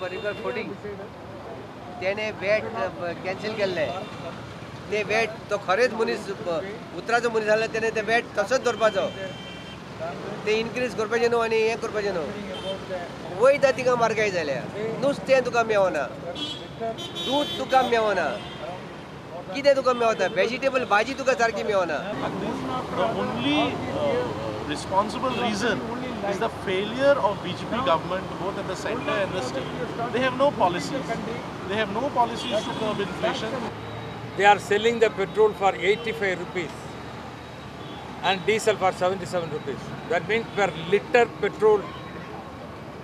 पर्रीकर फोटींग तेणे watt cancel केल्लें. ते वॅट तो खरेंच मनीस उतराचो मनीस जाल्यार तेणे ते वॅट तसोच दवरपाचो, ते इनक्रीज करपाचें न्हू आनी हें करपाचें न्हू. वयता तिका म्हारगाय जाल्या, नुस्तें तुका मेवना, दूद तुका मेवना, कितें तुका मेवता, वेजिटेबल भाजी तुका सारकी मेवना. The only responsible reason is the failure of BJP government both at the center and the state. They have no policies. They have no policies to curb inflation. They are selling the petrol for 85 rupees and diesel for 77 rupees. That means per liter petrol,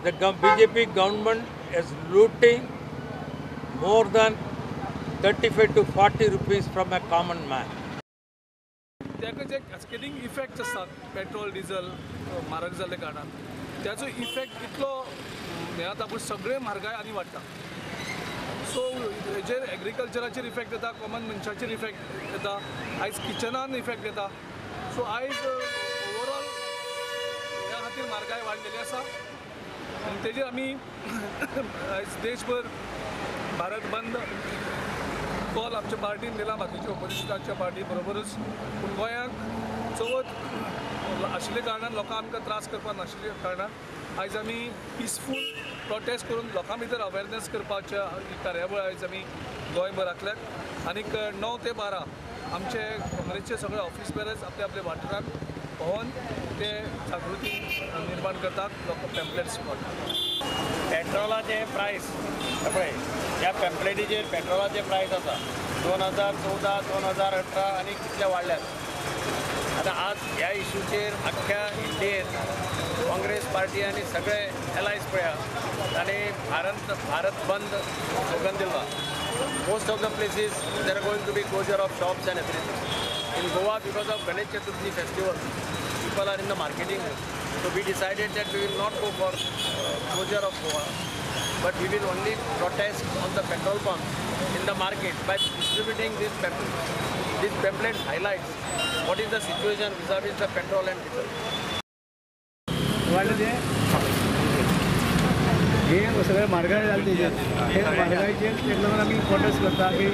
the BJP government is looting more than 35 to 40 rupees from a common man. ताका जे कॅस्केडींग effect आसतात petrol diesel म्हारग जाल्ले कारणान त्याचो effect इतलो हें जाता पूण सगळें म्हारगाय आनी वाडटा. सो हेजेर एग्रीकल्चराचेर इफेक्ट येता, कॉमन मनशाचेर इफेक्ट येता, आयज किचनान इफेक्ट येता. सो आयज ओवरऑल ह्या खातीर म्हारगाय वाडलेली आसा आनी तेजेर आमी आयज देशभर भारत बंद कॉल आमच्या पार्टीन दिला, बाकीच्या ओपोजिशनाच्या पार्टी बरोबरूच. पूण गोंयांत चवथ आशिल्ल्या कारणान लोकांक आमकां त्रास करपाक नाशिल्ल्या कारणान आयज आमी पिसफूल प्रोटेस्ट करून लोकां भितर अवेरनेस करपाच्या कार्यावळ आयज आमी गोंयभर आंखल्यात. आनीक 9 ते 12 आमचे काँग्रेसचे सगळे ऑफिस बेरर्स आपल्या आपल्या वाठारांत भोंवन ते जागृती निर्माण करतात, लोक पॅम्पलेट्स वांट्टात. पेट्रोलाचे प्रायस पळय ह्या पॅम्पलेटीचेर पेट्रोलाचे प्रायस आसा 2014 2018 आनी कितले वाडल्यात. आतां आज ह्या इशूचेर आख्ख्या इंडियेन काँग्रेस पार्टी आनी सगळे एलायज पळया तांणी भारत बंद स्लोगन दिला. Most of the places there are going to be closure of shops and everything. In Goa because of Ganesh Chaturthi festival people are in the marketing, so we decided that we will not go for closure of Goa, but we will only protest on the petrol pumps in the market by distributing this pamphlet. This pamphlet highlights what is the situation vis-a-vis the petrol and diesel. हे सगळें म्हारगाय जालें तेजेर, हे म्हारगायचेर तेका लागून आमी protest करता की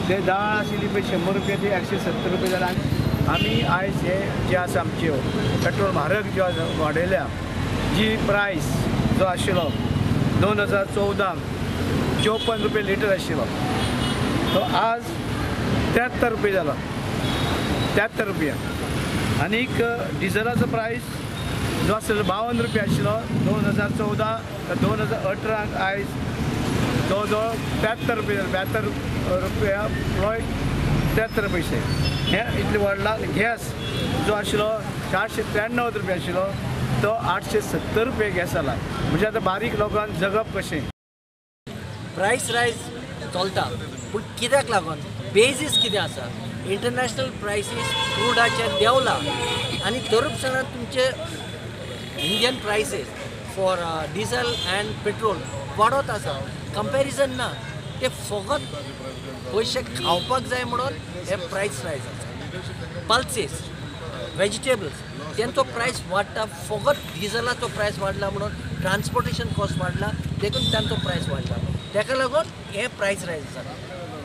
ते दाळ आशिल्ली पळय 100 रुपया ती 170 रुपया जाल्या. आनी आमी आयज हे जे आसा आमच्यो पेट्रोल म्हारग ज्यो आसा वाडयल्या, जी प्रायस जो आशिल्लो 2014 54 रुपया लिटर आशिल्लो तो आज 73 रुपया जाला, 73 रुपया. आनीक डिझलाचो प्रायस जो आशिल्लो 52 रुपया आशिल्लो 2014 2018 आयज जवळ जवळ 73 रुपया, 72 रुपया प्लॉयट 73 पयशे हे इतले वाडला. गॅस जो आशिल्लो 493 रुपया आशिल्लो तो 870 रुपया गॅस जाला. म्हणजे आतां बारीक लोकांक जगप कशें. प्रायस रायज चलता पूण कित्याक लागून बेजीस कितें आसा, इंटरनॅशनल प्रायसीस क्रुडाचे देंवला आनी तरुपसणान तुमचे Indian prices for diesel and petrol वाडत आसा. कंपॅरिजन ना, ते फकत पयशे खावपाक जाय म्हणून हे प्रायस रायज आसा. पल्सीस वेजिटेबल्स तेंचो प्रायस वाडटा, फकत डिझलाचो प्रायस वाडला म्हणून ट्रान्सपोर्टेशन कॉस्ट वाडला देखून तांचो प्रायस वाडला, ताका लागून हे प्रायस रायज आसा.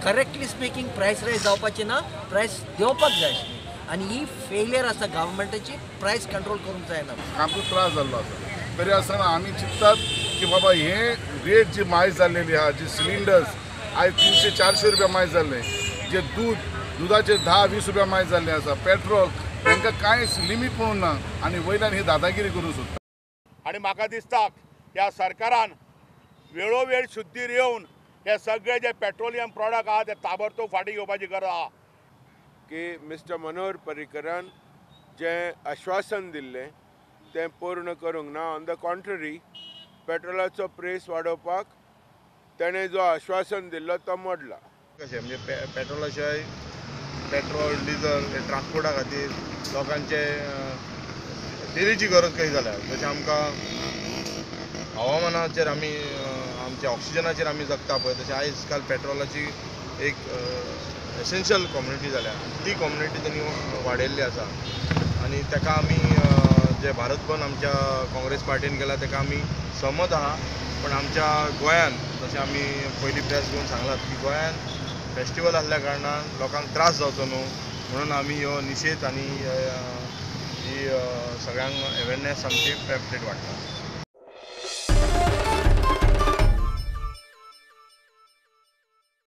करेक्टली स्पिकींग प्रायस रायज जावपाची ना, प्रायस देंवपाक जाय आशिल्ली आनी ही फेलियर आसा गव्हर्मेंटाची, प्रायस कंट्रोल करूंक जायना. आमकां त्रास जाल्लो आसा तरी आसतना आमी चिंततात की बाबा हे रेट जी मायज जाल्लेली आहा, जी सिलिंडर्स आयज 300-400 रुपया मायज जाल्ले, जे दूद दुदाचेर 10-20 रुपया मायज जाल्ले आसा, पेट्रोल तांकां कांयच लिमीट म्हणून ना आनी वयल्यान ही दादागिरी करूंक सोदता. आनी म्हाका दिसता ह्या सरकारान वेळोवेळ शुद्धीर येवन हे सगळे जे पेट्रोलियम प्रोडक्ट आहा ते ताबडतोब फाटीं घेवपाची गरज आहा. की मिस्टर मनोहर पर्रीकरान जें आश्वासन दिल्लें तें पूर्ण करूंक ना. ऑन the contrary पेट्रोलाचो प्रेस वाडोवपाक तेणें जो आश्वासन दिल्लो तो मोडला. कशें म्हणजे पेट्रोला शिवाय पेट्रोल डिझल हे ट्रान्सपोर्टा खातीर लोकांचे डेलीची गरज कशी जाल्या. जशें आमकां हवामानाचेर आमी आमच्या ऑक्सिजनाचेर आमी जगता पळय, तशें आयज काल पेट्रोलाची एक एसेन्शियल कम्युनिटी जाल्या, ती कम्युनिटी तेणी वाडयल्ली आसा आनी ताका आमी जे जे भारत बंद आमच्या काँग्रेस पार्टीन केला ताका आमी सहमत आहा. पण आमच्या गोंयान जशें आमी पयलीं प्रेस घेवन सांगलात की गोंयान फेस्टिवल आसल्या कारणान लोकांक त्रास जावचो न्हू म्हणून आमी ह्यो निशेध आनी ही सगळ्यांक अवेरनेस आमची पॅम्पलेट वांट्टा.